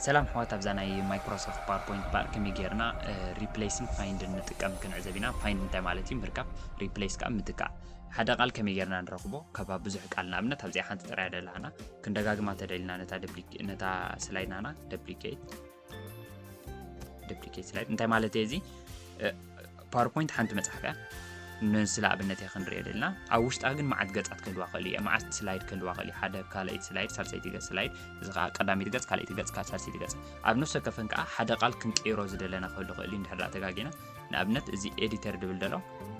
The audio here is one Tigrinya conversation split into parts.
ሰላም ኣሕዋት፣ ኣብዛ ናይ ማይክሮሶፍት ፓወርፖይንት በር ከመይ ጌርና ሪፕሌስን ፋይንድን ንጥቀም ክንዕዘብ ኢና። ፋይንድ እንታይ ማለት እዩ? ምርካብ። ሪፕሌስ ከዓ ምትካእ። ሓደ ቃል ከመይ ጌርና ንረኽቦ? ካብ ኣብ ብዙሕ ቃል፣ ንኣብነት ኣብዚኣ ሓንቲ ጥራይ ደላና ክንደጋግማ ተደሊና ነታ ስላይድ ናና ደፕሊኬት ደፕሊኬት ስላይድ እንታይ ማለት እዩ እዚ? ፓወርፖይንት ሓንቲ መፅሓፍ እያ። ንስለ ኣብነት እየ ክንሪኦ ደልና። ኣብ ውሽጣ ግን መዓት ገፃት ክህልዋ ክእል እዩ። መዓት ስላይድ ክህልዋ ክእል እዩ። ሓደ ካልኣይቲ ስላይድ፣ ሳልሰይቲ ገፅ ስላይድ፣ እዚ ከዓ ቀዳመይቲ ገፅ፣ ካልኣይቲ ገፅ፣ ካብ ሳልሰይቲ ገፅ። ኣብ ነፍሰ ከፈን ከዓ ሓደ ቃል ክንቀይሮ ዝደለና ክህሉ ክእል እዩ። እንድሕር ደኣ ተጋጊና፣ ንኣብነት እዚ ኤዲተር ድብል ደሎ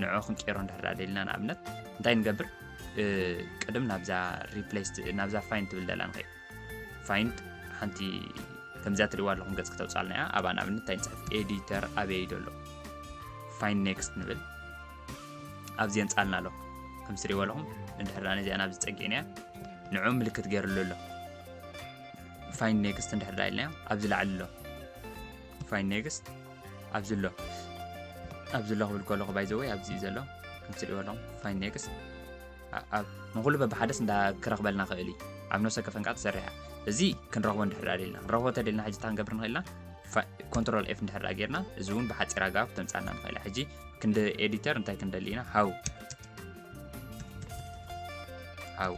ንዑ ክንቀይሮ እንድሕር ደኣ ደልና፣ ንኣብነት እንታይ ንገብር? ቅድም ናብዛ ሪፕሌስ ናብዛ ፋይንድ ትብል ደላ ንኸይድ። ፋይንድ ሓንቲ ከምዚኣ ትሪእዋ ኣለኹም ገፅ ክተውፃልና እያ። ኣብኣ ንኣብነት እንታይ ንፅሕፍ? ኤዲተር ኣበይ ደሎ? ፋይንድ ኔክስት ንብል። ኣብዚ የምፃልና ኣሎ። ከም ትሪእዎ ኣለኹም፣ እንድሕር ደኣ ነዚኣ ናብዚ ፀጊዕና እያ፣ ንዑ ምልክት ገይርሉ ኣሎ። ፋይንድ ኔክስት እንድሕር ደኣ ኢልና ኣብዚ ላዕሊ ኣሎ። ፋይንድ ኔክስት ኣብዚ ኣሎ። ኣብዚ ኣሎ ክብል ከለኹ፣ ባይ ዘ ወይ ኣብዚ እዩ ዘሎ። ከም ትሪእዎ ኣለኹም፣ ፋይንድ ኔክስት ንኩሉ በብሓደስ እንዳ ክረኽበልና ክእል እዩ። ኣብ ነፍሰ ከፈን ከዓ ትሰርሕ እያ። እዚ ክንረኽቦ እንድሕር ደኣ ደልና፣ ክንረኽቦ ተደልና ሕጂ እንታይ ክንገብር ንኽእልና? ኮንትሮል ኤፍ እንድሕር ደኣ ጌርና፣ እዚ እውን ብሓፂር ኣገባብ ተምፃልና ንኽእል። ሕጂ ክንዲ ኤዲተር እንታይ ክንደሊ ኢና? ሃው ሃው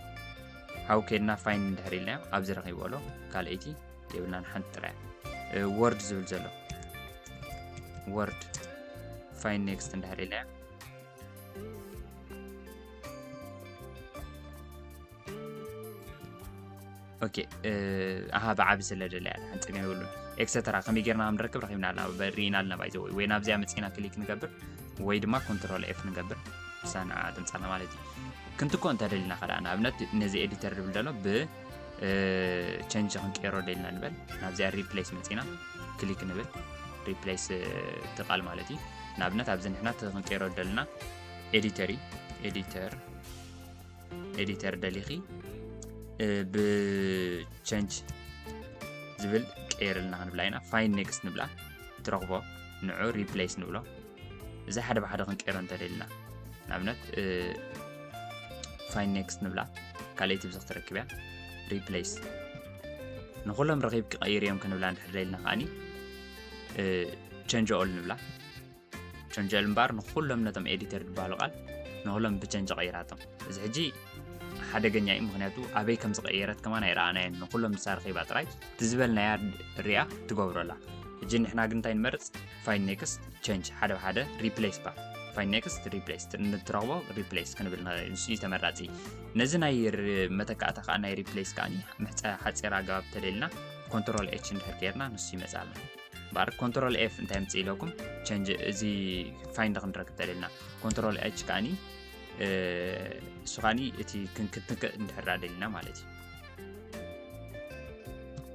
ሃው ከድና ፋይንድ እንድሕር ኢልና፣ ኣብዚ ረኺቦ ኣሎ። ካልኣይቲ የብልናን፣ ሓንቲ ጥራይ ወርድ ዝብል ዘሎ። ወርድ ፋይንድ ኔክስት እንድሕር ኢልና፣ ኦኬ። ኣሃ፣ ብዓቢ ስለ ደለያ ሓንቲ ጸገም የብሉን። ኤክሰተራ ከመይ ጌርና ከም ንረክብ ረኺብና ኣለና፣ ሪኢና ኣለና። ባይ ዘ ወይ ወይ ናብዚኣ መጺና ክሊክ ንገብር ወይ ድማ ኮንትሮል ኤፍ ንገብር፣ እሳ ንዓ ተምጻና ማለት እዩ። ክንትኮ እንተ ደሊና ከኣ፣ ንኣብነት ነዚ ኤዲተር ድብል ደሎ ብ ቸንጅ ክንቀይሮ ደልና ንበል። ናብዚኣ ሪፕሌስ መጺና ክሊክ ንብል። ሪፕሌስ እቲ ቃል ማለት እዩ። ንኣብነት ኣብዚ ንሕና እቲ ክንቀይሮ ደልና ኤዲተር እዩ። ኤዲተር ኤዲተር ደሊኺ ብቸንጅ ዝብል ቀይርልና ክንብላ ኢና። ፋይንድ ኔክስት ንብላ፣ ትረኽቦ ንዑ ሪፕሌስ ንብሎ። እዚ ሓደ ብሓደ ክንቀይሮ እንተደሊና፣ ንኣብነት ፋይንድ ኔክስት ንብላ፣ ካልኣይቲ ብዚ ክትረክብ እያ። ሪፕሌስ ንኩሎም ረኺብ ክቐይር እዮም ክንብላ እንድሕር ደሊና ከኣኒ ቸንጅ ኦል ንብላ። ቸንጅ ኦል እምበኣር ንኩሎም ነቶም ኤዲተር ዝበሃሉ ቃል ንኩሎም ብቸንጅ ቀይራቶም። እዚ ሕጂ ሓደገኛ እዩ፣ ምክንያቱ ኣበይ ከም ዝቀየረት ከማን ኣይረኣናዮን። ንኩሎም ንሳ ረኺባ ጥራይ እቲ ዝበልናያ ሪኣ ትገብረላ። ሕጂ ንሕና ግን እንታይ ንመርጽ? ፋይንድ ኔክስት ቸንጅ፣ ሓደ ብሓደ ሪፕሌስ ባ። ፋይንድ ኔክስት ሪፕሌስ፣ ንትረኽቦ ሪፕሌስ ክንብል ንኽእል፣ ንሱ እዩ ተመራጺ። ነዚ ናይ ር-፣ መተካእታ ከኣ ናይ ሪፕሌስ ከኣ ምሕጸ-፣ ሓጺር ኣገባብ ተደልና ኮንትሮል ኤች እንድሕር ጌርና ንሱ ይመጻልና። እምበኣር ኮንትሮል ኤፍ እንታይ ምጽእ ኢለኩም? ቸንጅ፣ እዚ ፋይንድ ክንረክብ ተደልና ኮንትሮል ኤች ከኣኒ፣ እ፣ እሱ ከኣኒ እቲ ክን-፣ ክትንክእ እንድሕር ደሊና ማለት እዩ።